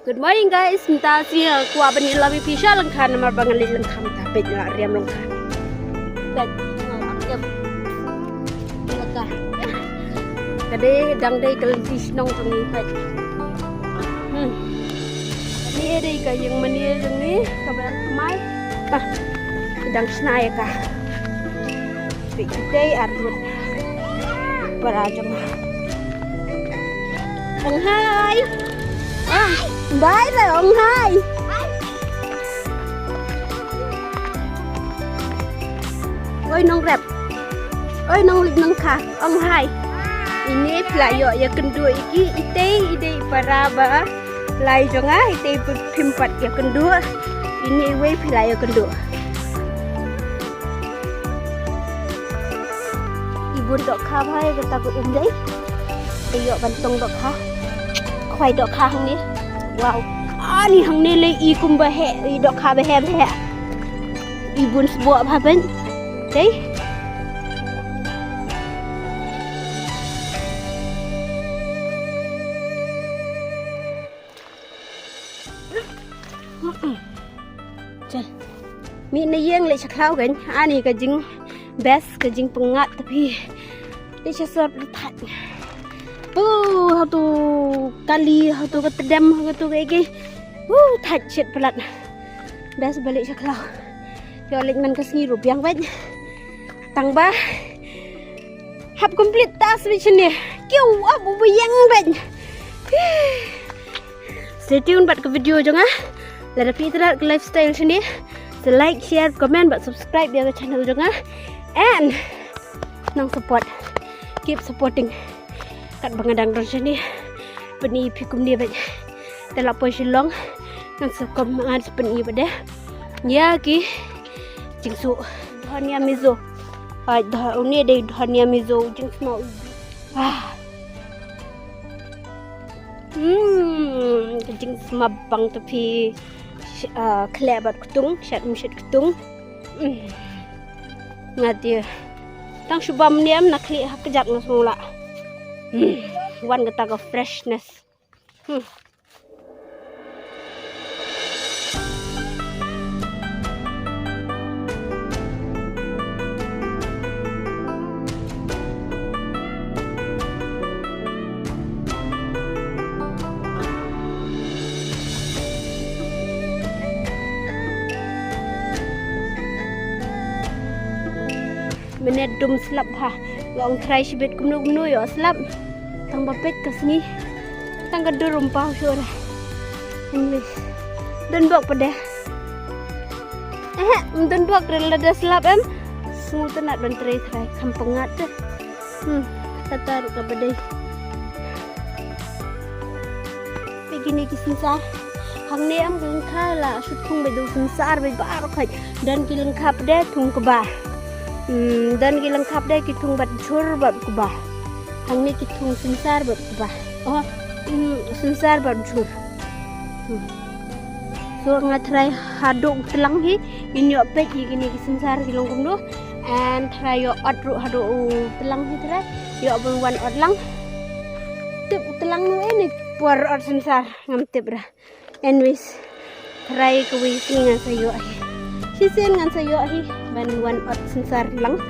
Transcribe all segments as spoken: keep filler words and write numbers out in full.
Good morning guys, mynta sngi nga kwah ban ïalam ïa phi sha lyngkha namar ba nga leit lyngkha mynta, peit nga la riam lyngkha. Peit nga la riam lyngkha. Ka dei dang dei ka lynti shnong jong ngi peit. Hmm. Kane dei ka ïing mane jong ngi kaba dang thymmai. Ah. Dang shna ïa ka. Peit, dei arngut para jong nga. Ong hai. Ah, bye bye, ong hai. Oi nongrep. Oi nonglik nongkha, ong hai. Ine phi la ïoh ïakynduh ïa ki, itei i dei i para ba lai jong nga, itei phim pat ïakynduh. Ine iwei phi la ïakynduh. I bun dohkha bha ïa kata ka um dei. Te ïoh ban tong dohkha. Khwai dohkha hangne. Wow. Ani hangne lei i kumba heh, i dohkha ba heh ba heh. I bun sboh bha ban. Dei. Chal. Mih na ïing leit sha khlaw kein. Ani ka jingbest, ka jingpyngngad ta phi. Leit sha sor leit thait. Pu, hato kali, hato ka tdem, hato kaei kaei. Pu, thait shit palat. Best ba leit sha khlaw. Ïoh leit man ka sngi ruh biang beit. Tang ba hap complete task beit shane. Kiew ap u ba ïeng beit. Stay tuned bad ka video jong nga. Lada phi itynnad ka lifestyle shane, sa like, share, comment bad subscribe ïa ka channel jong nga. And nang support. Keep supporting. Katba nga dang don shane, pyni phi kumne beit. Te la poi Shillong, ngan sa kum, ngan sa pyni beit de. Ïa ki jingsuk. Dhania miso. Ai, dha-, une dei dhania miso, jingsma u. Ah. Hmm, ka jingsma bang ta phi, sh-, ah, khleh bad ktung, shat um shat ktung. Hmm. Nga te tang shu bam niam na khlieh ha kjat nga sngewlah. Hmm. Wan kata ka freshness. Hmm. Mynne dum slap bha. Nga ong trai shibit kumno kumno ïoh slap. Tang ba peit ka sngi. Tang ka dur um paw shuh re. English. Don bok pat de. Eh, don bok re lada slap em. Sngewtynnat ban trei trai kham pyngngad te. Hmm, kata ruh kaba dei. Peit kine ki synsar. Hangne em ki lyngkha la shu thung beit da u synsar beit baroh khoit. Don ki lyngkha pat de thung kba. Hmm, don ki lyngkha pat de ki thung bad jhur bad kba. Hangne ki thung synsar bad kba. Oh, hmm, synsar bad jhur. Hmm. So nga trai haduh u tlang hi, ngin ïoh peit ïa kine ki synsar ki long kumno. And trai ïoh ot ruh haduh u tlang hi trai. Ïoh ban wan ot lang. Tip u tlang no eh ne por ot synsar ngam tip ra. Anyways, trai kawei sngi ngan sa ïoh hi. Shisien ngan sa ïoh hi ban wan ot synsar lang.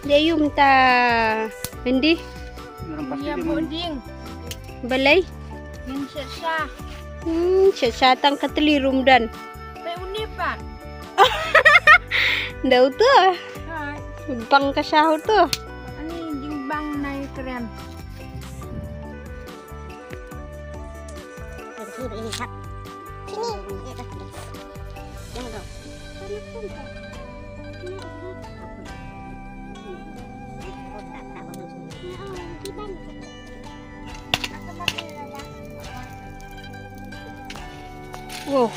Dei ym ta. Hindi. Ïa bu ding. Balei? Ngin shet sha. Hmm, shet sha tang ka tli rum dan. Pe uni pa. Dau tu. Hai. Bang ka sha tu. Ani jing bang nai keren. Wow.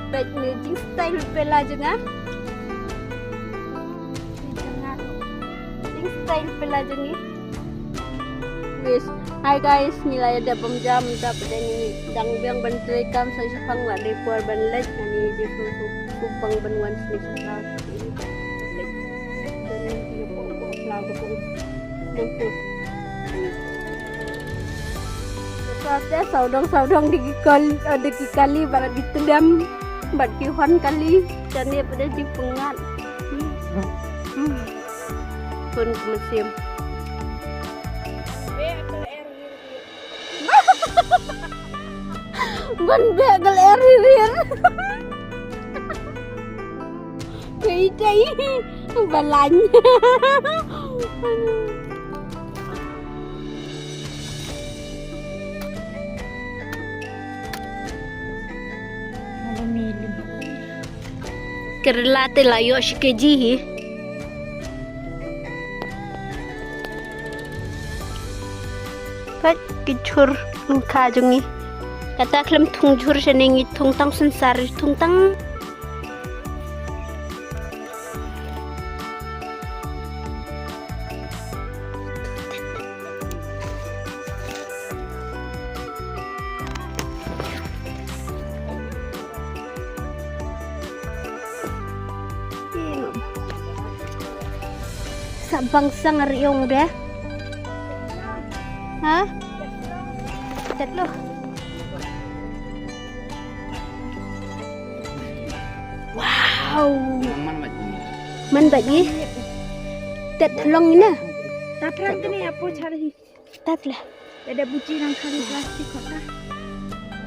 Peit ne jingstyle pela jong nga. Jingstyle pela jong ngi. Guys, hi guys, ngi la ïa dep bam jam, da pdeng ngi dang biang ban trei kam sa shiphang, la dei por ban leit, ngi dei kum kum kum pang ban wan sini sa. Sa te sawdong sawdong di ki kal, eh, di ki kali bad di tdem bad ki hon kali, jane pada di pengat. Pun kemsim. Ban beh gal er hirir. Kei dei balan. Karela te la ïoh shi keji hi. Pat ki jhur nangkha jong ngi. Kata khlem thung jhur shane ngi thung tang synsar thung tang. Sa bang sang ar iong de. Ha? Chat lo. Wow. Man bad ni. Man bad ni. Tet long ni na. Tatran kene apo chari. Tat la. Ada buci nang kali plastik kota.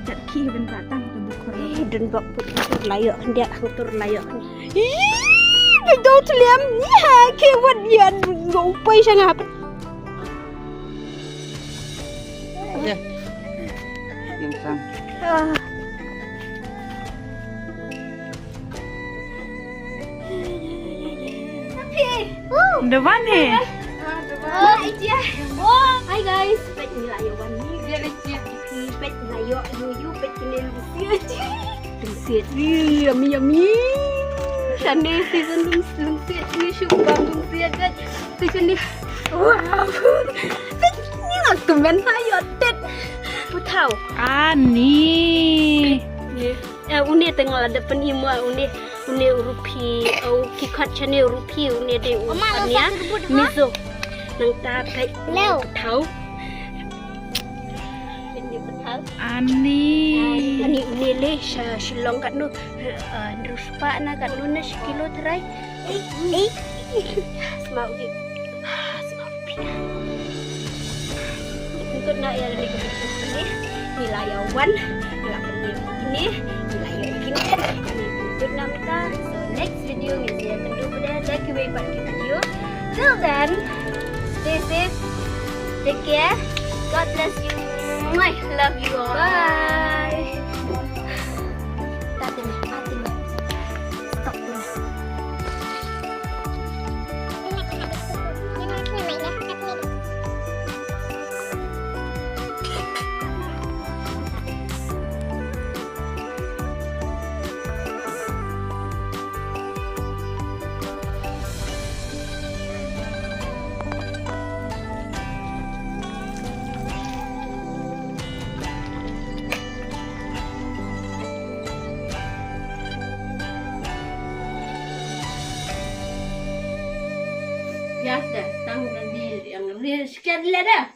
Tet ki ben tatang tu bukor. Eh, dun bak put tur layo dia tur layo. Ih, bedau tliam. Ya, ke wat yan go pai sana. Ya. Yang sang. Ah. Happy. Woo. Dewan he. Ah, dewan. Oh, itia. Oh, hi guys. Pet ni layo wan ni. Dia lecet. Pet layo yu yu pet ni lusia. Lusia. Yummy, yummy. Shane season lung, lungsiat ni shu bam lungsiat kat. Season ni. Wow. Ni nak kemen ha yo tet. Putau. Ani. Ni. Eh, une tengah la depan imo une. Une urupi. Oh, kikat shane urupi une de u. Oma, ania. Miso. Nang ta kai. Leo. Putau. Ani. Ani une le sha Shillong katno, eh, hynriew spah na katno na shi kilo trai. Eh, eh. Sma ugi. Sma ugi. Untuk na ya ni kebetulan ni. Ni la ya wan. Ni la ya kini. Ni la ya kini. Ni untuk na mita. So next video ngi ïa kynduh bad da kiwei pat ki video. Till then, stay safe, take care, God bless you. Mwah. Love you all. Bye. Tatin, tatin. Stop dulu. Ya, dah, tahu nanti yang real sekian lah dah.